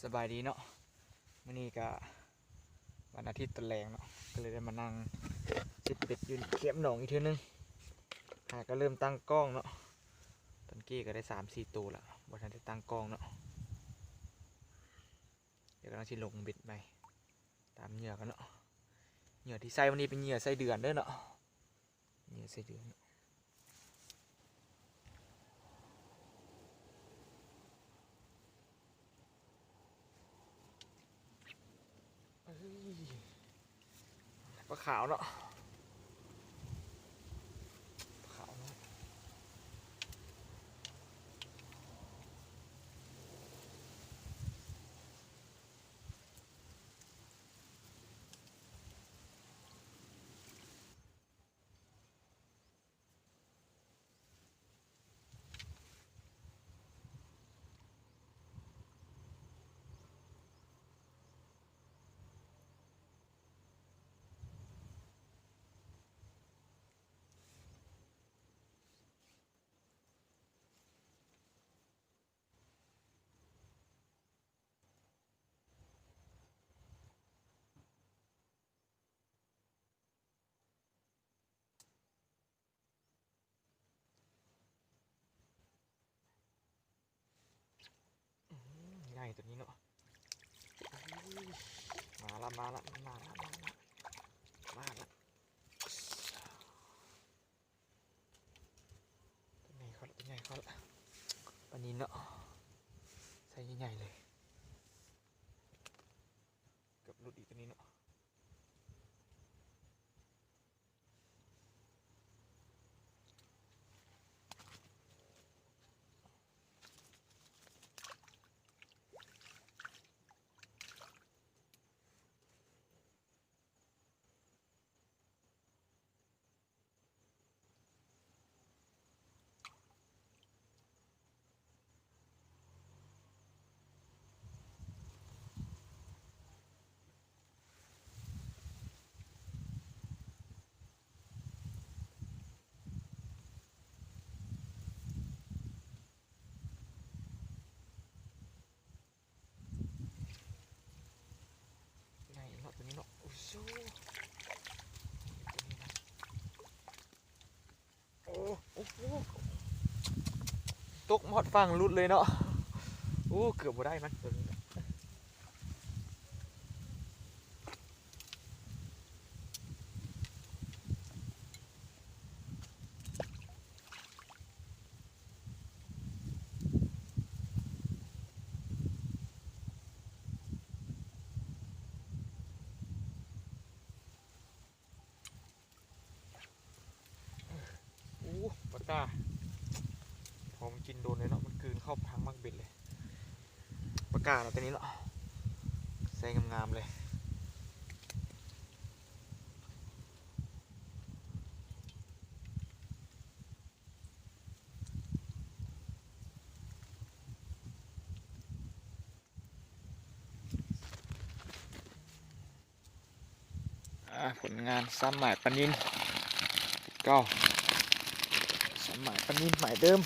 ສະບາຍດີເນາະ ມື້ນີ້ກະວັນອາທິດຕອນແລງເນາະ ກະເລີຍໄດ້ມານັ່ງເຊັດເບັດຢູ່ແຄມໜອງອີກເທື່ອໜຶ່ງ ຫາກະເລີ່ມຕັ້ງກ້ອງເນາະ ຕອນກີ້ກະໄດ້ສາມສີ່ໂຕລະ ບໍ່ທັນໄດ້ຕັ້ງກ້ອງເນາະ ດຽວກຳລັງຊິລົງເບັດໃໝ່ ຕາມເຫຍື່ອກັນເນາະ ເຫຍື່ອທີ່ໃຊ້ມື້ນີ້ເປັນເຫຍື່ອໄສ້ເດືອນເດີເນາະ. ນີ້ໃສ່ເດືອນ ເອີຍ ປາຂາວເນາະ ປາຂາວເນາະ. ອືມ ໃຫຍ່ໂຕນີ້ເນາະ ມາລະ ມາລະ ມາລະ ມາລະ ມາລະ. ໂຕໃຫຍ່ເຂົ້າລະ ໂຕໃຫຍ່ເຂົ້າລະ ປານິນເນາະ ໄຊໃຫຍ່ໆເລີຍ ເກືອບຫຼຸດອີກໂຕນີ້ເນາະ. ໃຫຍ່ເນາະ ໂຕນີ້ເນາະ ໂອ້ໂຫ ໂອ້ໂຫ ຕົກມາຮອດຝັ່ງຫຼຸດເລີຍເນາະ ໂອ້ ເກືອບບໍ່ໄດ້ມັນໂຕນີ້ເນາະ. ໂອ້ ປາກ້າ ພໍມັນກິນໂດນເລີຍເນາະ ມັນກືນເຂົ້າທາງໝາກເບັດເລີຍ ປາກ້າເນາະ ໂຕນີ້ເນາະ ໃສ່ງາມໆເລີຍ. ອາ ຜົນງານຊ້ຳໝາຍປານິນ ເກົ້າ ຊ້ຳໝາຍປານິນໝາຍເດີມ.